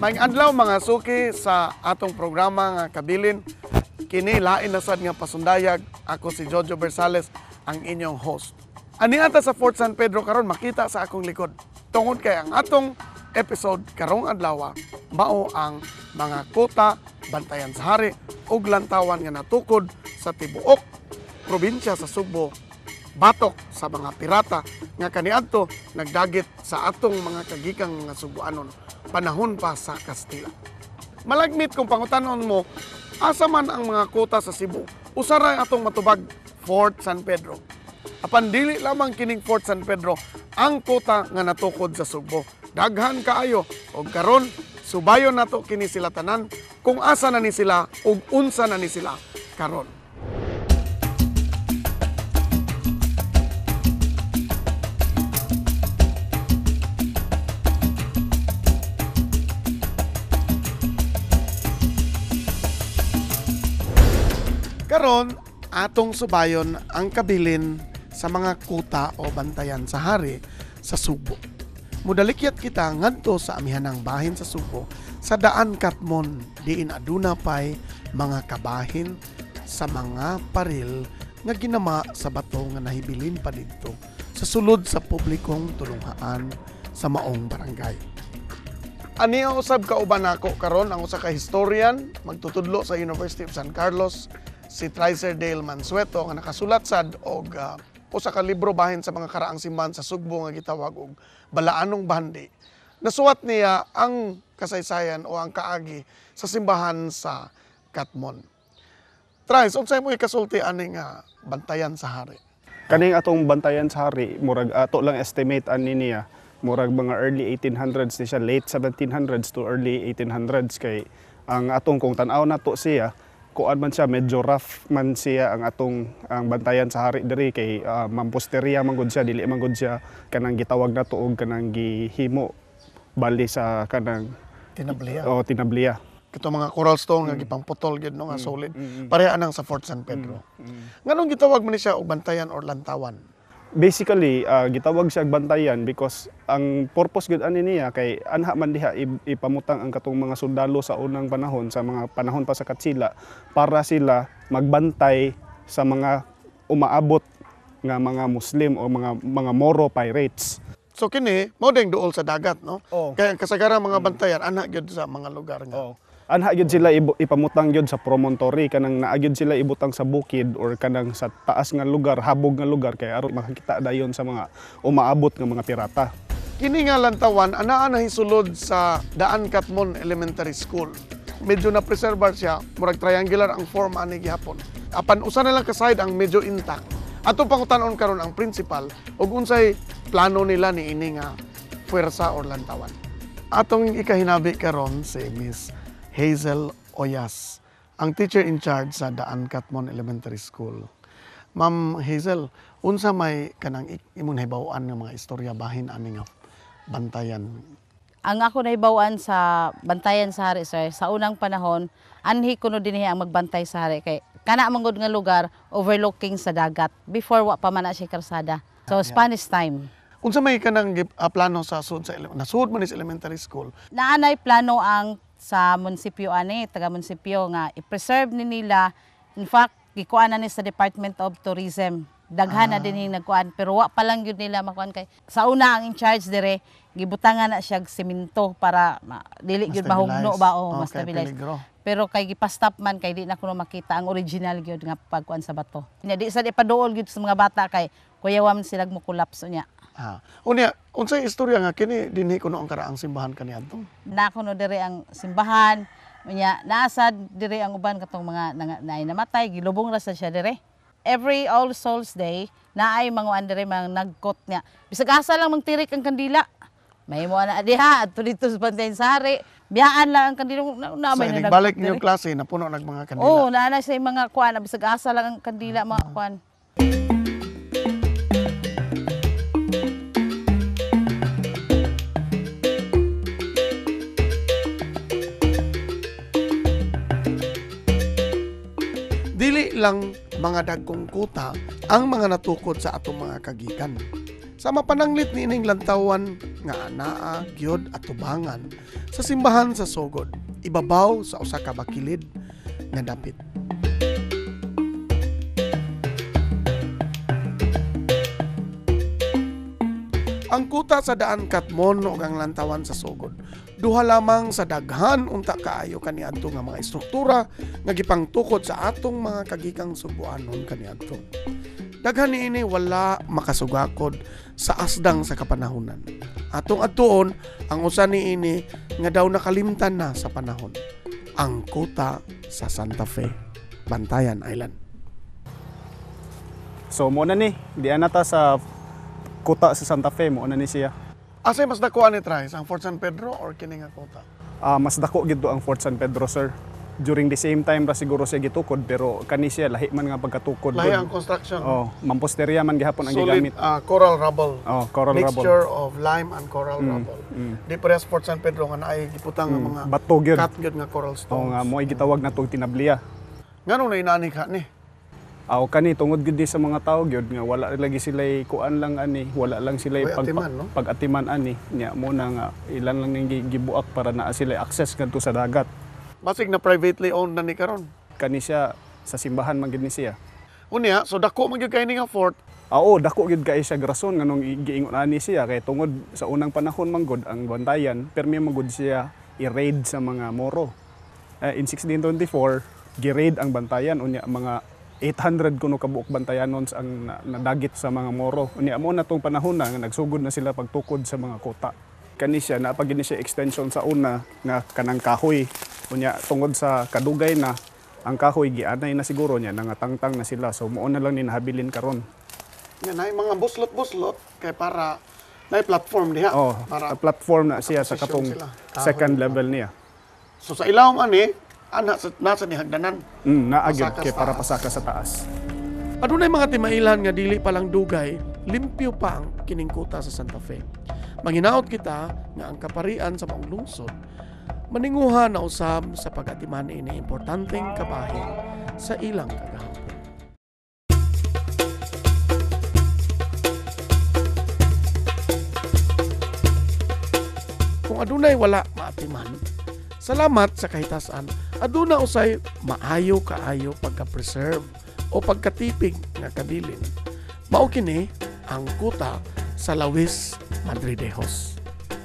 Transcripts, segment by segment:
Maayong adlaw, mga suki, sa atong programa nga Kabilin. Kini lain na sad nga pasundayag. Ako si Jojo Bersales, ang inyong host. Ani ata sa Fort San Pedro karon, makita sa akong likod. Tungod kay ang atong episode karong adlaw mao ang mga kota, bantayan sa hari ug lantawan nga natukod sa tibuok probinsya sa Sugbo batok sa mga pirata nga kaniadto nagdagit sa atong mga kagikang mga Sugbuanon panahon pa sa Kastila. Malagmit kung pangutanon mo, asa man ang mga kota sa Cebu? Usa ra ang atong matubag, Fort San Pedro. Apan dili lamang kining Fort San Pedro ang kota nga natukod sa Sugbo. Daghan kaayo og karon subayon nato kini sila tanan kung asa na ni sila ug unsa na ni sila karon. Karon atong subayon ang kabilin sa mga kuta o bantayan sa hari sa Sugbo. Mudalikyat kita ngadto sa amihanang bahin sa Sugbo sa Daan Katmon, diin aduna pay mga kabahin sa mga paril nga ginama sa bato nga nahibilin pa didto sa sulod sa publikong tulunghaan sa maong barangay. Ani ang usab kauban nako karon ang usa ka historian, magtutudlo sa University of San Carlos, si Tricer Dale Mansueto, nga nakasulat sad og usa ka libro bahin sa mga karaang simbahan sa Sugbo nga gitawag og Balaanong Bahandi. Nasuwat niya ang kasaysayan o ang kaagi sa simbahan sa Katmon. Trice, unsay mo ikasulti ani nga bantayan sa hari? Kaning atong bantayan sa hari, murag ato lang estimate ani niya, murag mga early 1800s ni siya, late 1700s to early 1800s, kay ang atong kung tan-aw nato siya, kuan man siya, medyo rough man siya ang atong ang bantayan sa hari diri kay mamposteria man gud siya, dili man gud siya kanang gitawag nato og kanang gihimo bali sa kanang tinabliya. Oh, tinabliya. Kito mga coral stone nga gipangputol gyud no nga solid. Pareha anang sa Fort San Pedro. Nganong gitawag man ni siya og bantayan or lantawan? Basically, gitawag siya og bantayan because ang purpose gyud ani niya kay anha man diha ipamutang ang katong mga sundalo sa unang panahon, sa mga panahon pa sa Katsila, para sila magbantay sa mga umaabot nga mga Muslim o mga Moro pirates. So kini mao ding duol sa dagat, no? Oo. Kaya ang kasagaran mga bantayan anha gyud sa mga lugar nga. Oo. Anha gyud sila ipamutang gyud sa promontory, kanang naa gyud sila ibutang sa bukid or kanang sa taas nga lugar, habog nga lugar, kay aron makakita dayon sa mga umaabot nga mga pirata. Kini nga lantawan anaa na hisulod sa Daan Katmon Elementary School. Medyo na preserve siya, murag triangular ang form ani gihapon. Apan usa na lang ka side ang medyo intact. Ato pangutanon karon ang principal ug unsay plano nila ni ini nga puwersa or lantawan. Atong ikahinabi karon si Miss Hazel Oyas, ang teacher in charge sa Daan Katmon Elementary School. Ma'am Hazel, unsa may kanang imong nahibaw-an nga mga istorya bahin ani nga bantayan? Ang ako nahibaw-an sa bantayan sa hari, sir, sa unang panahon, anhi kuno dinhi ang magbantay sa hari kay kana man gud nga lugar overlooking sa dagat. Before wa pa man na siya karsada. So Spanish time. Unsa may kanang plano sa sud sa nasud man ni sa elementary school? Naanay plano ang sa munisipyo ani, taga munisipyo nga i-preserve ni nila. In fact, gikuan na ni sa Department of Tourism. Daghan na din yung nagkuan, pero wa pa lang gyud nila makuan kay sa una ang in charge dire gibutangan na siya og semento para dili gyud mahugno ba o Okay, ma-stabilize. peligro. Pero kay gipastop man kay di na kuno makita ang original gyud nga pagkuan sa bato. Nya di sa di paduol gyud sa mga bata kay kuyaw man sila mo collapse niya. Unya, unsay istorya nga kini dinhi kuno ang karaang simbahan kaniadto? Na kuno diri ang simbahan, unya naasad diri ang uban katong mga naay namatay, gilubong ra sa siya diri. Every All Souls Day naay manguan diri mga nagkot niya. Bisag asa lang magtirik ang kandila. Mahimo na diha adto dito sa Bantayan sa Hari. Biyaan lang ang kandila na So, may inig nag- balik niyo diri. klase napuno nag mga kandila. Oo, naa na sa mga kuan, bisag asa lang ang kandila mga kuan. Dili lang mga dagkong kuta ang mga natukod sa atong mga kagikan. Sa mapananglit ni ining lantawan nga anaa gyud atubangan sa simbahan sa Sogod, ibabaw sa usa ka bakilid nga dapit. Ang kuta sa Daan Katmon ug ang lantawan sa Sogod, duha lamang sa daghan unta kaayo kaniadto nga mga istruktura nga gipangtukod sa atong mga kagikang Sugbuanon kaniadto. Daghan niini wala makasugakod sa asdang sa kapanahonan. Atong adtuon ang usa niini nga daw nakalimtan na sa panahon, ang kuta sa Santa Fe, Bantayan Island. So mo na ni, diyan na ta sa kuta sa Santa Fe, mo na ni siya. Asay mas dako ani Trice, ang Fort San Pedro or kini nga kuta? Mas dako gid ang Fort San Pedro, sir. During the same time ra siguro siya gitukod, pero kani siya lahi man nga pagkatukod. Lahi gud. ang construction. Oh, mamposteria man gihapon ang Solid gigamit. Coral rubble. Oh, coral Mixture rubble. of lime and coral rubble. Di parehas Fort San Pedro nga naay giputang nga mga Bato gyud. cut gyud nga coral stones. Oh, nga mo'y gitawag na tog tinabliya. Nganong nainani ka ni? Aw kani tungod gud di sa mga tao gyud nga wala lagi sila kuan lang ani, wala lang sila Uy, atiman, no? pag-atiman ani nya mo na nga ilan lang ning gibuak para naa sila access ngadto sa dagat. Basig na privately owned na ni karon. Kani siya sa simbahan man gid ni siya. Unya, so dako man gyud kay ni nga fort. Oo, dako gyud kay siya rason nganong giingon ani siya kay tungod sa unang panahon man gud ang Bantayan permi man gud siya i-raid sa mga Moro. In 1624 gi-raid ang Bantayan, unya mga 800 kuno kabuok Bantayanons ang nadagit sa mga Moro. Unya mo na tong panahon na nga nagsugod na sila pagtukod sa mga kota. Kani siya naapag ni siya extension sa una nga kanang kahoy. Unya tungod sa kadugay na ang kahoy gianay na siguro niya nangatangtang na sila, so muo na lang ni nahabilin karon. Nga naay mga buslot-buslot kay para naay platform diha. Oh, para platform na siya sa position katong sila. Kahoy. second level niya. So sa ilawom ani, ana sa nasa ni hagdanan. Naa gyud Pasaka kay sa para taas. pasaka sa taas. Adunay mga timailan nga dili pa lang dugay, limpyo pa ang kining kuta sa Santa Fe. Manghinaot kita nga ang kaparian sa maong lungsod maninguha na usab sa pag-atiman ini importanteng kabahin sa ilang kagahapon. Kung adunay wala maatiman, salamat sa kahitasan, aduna usay maayo kaayo pagka-preserve o pagkatipig nga kabilin. Mao kini ang kuta sa Lawis Madridejos.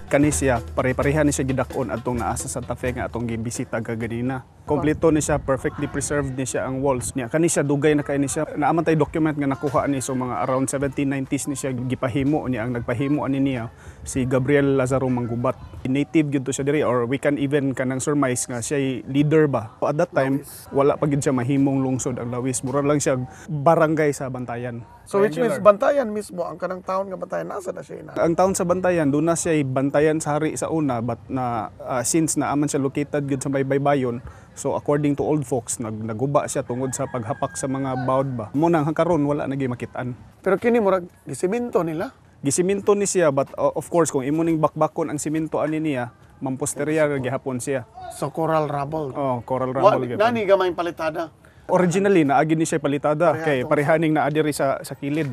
Kani siya pare-pareha ni siya gidak-on atong naa sa Santa Fe nga atong gibisita kaganina. Kompleto ni siya, perfectly preserved ni siya ang walls niya. Kani siya dugay na kay ni siya. Naa man tay document nga nakuha ni so mga around 1790s ni siya gipahimo niya. Ang nagpahimo ani niya si Gabriel Lazaro Manggubat. Native gyud to siya diri, or we can even kanang surmise nga siya leader ba. At that time wala pa gyud siya mahimong lungsod ang Lawis. Mura lang siya barangay sa Bantayan. So which means Bantayan mismo, ang kanang taon nga Bantayan, nasa na siya ina? Ang taon sa Bantayan, doon na siya Bantayan sa hari sa una, but na since naaman siya located gyud sa baybayon, so according to old folks, naguba siya tungod sa paghapak sa mga bawd ba. Mo nang karon wala na gyud makitaan. Pero kini murag gisiminto nila. Gisiminto ni siya, but of course kung imo ning bakbakon ang simento ani niya, mamposteria ra gihapon siya. So coral rubble. Oh, coral Wa, rubble gihapon. nani gamay palitada. Originally naagi ni siya palitada Pareha kay tong- parehaning naa diri sa kilid.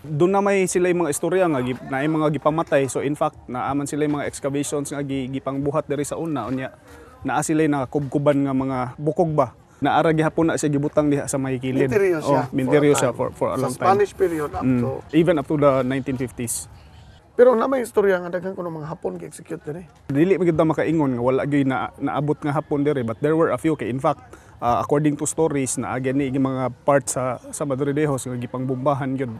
Doon na may sila yung mga istorya nga naay mga gipamatay. So in fact naaman sila yung mga excavations nga gipangbuhat diri sa una, unya naa sila yung nakakubkuban nga mga bukog ba. Naara gihapon na siya gibutang diha sa may kilid. Minteryo siya. Oh, minteryo for a siya time. for a Sa long time. Spanish period up to. Even up to the 1950s. Pero na may istorya nga daghan kuno mga Hapon gi-execute diri. Dili man gyud ta makaingon nga wala gyud na naabot nga Hapon diri, but there were a few kay in fact according to stories naa gani mga parts sa Madridejos nga gipangbombahan gyud.